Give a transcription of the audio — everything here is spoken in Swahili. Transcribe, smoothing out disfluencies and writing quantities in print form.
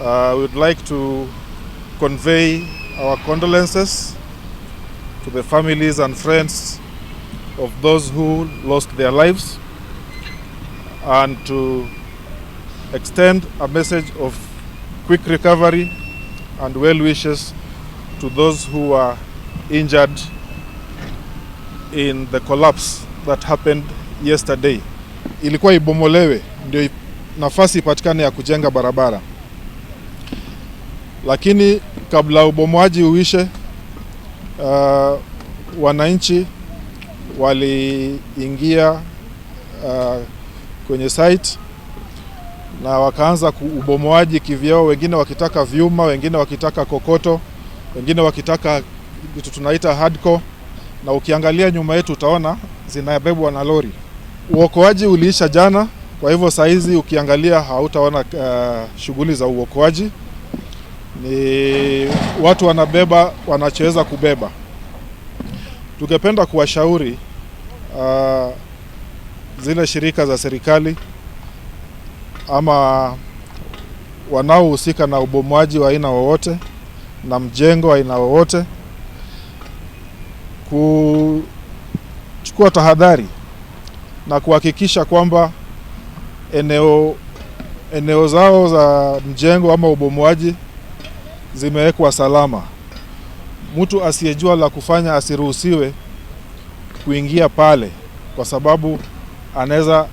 We would like to convey our condolences to the families and friends of those who lost their lives and to extend a message of quick recovery and well wishes to those who were injured in the collapse that happened yesterday. Ilikuwa ibomolewe ndio nafasi ipatikane ya kujenga barabara, lakini kabla ubomoaji uishe, wananchi waliingia kwenye site na wakaanza ubomoaji kivyao, wengine wakitaka vyuma, wengine wakitaka kokoto, wengine wakitaka vitu tunaita hardcore, na ukiangalia nyuma yetu utaona zinabebwa na lori. Uokoaji uliisha jana, kwa hivyo saizi ukiangalia hautaona shughuli za uokoaji. Ni watu wanabeba wanachoweza kubeba. Tungependa kuwashauri zile shirika za serikali ama wanaohusika na ubomoaji wa aina wowote na mjengo wa aina wowote kuchukua tahadhari na kuhakikisha kwamba eneo zao za mjengo ama ubomoaji zimewekwa salama. Mtu asiyejua la kufanya asiruhusiwe kuingia pale, kwa sababu anaweza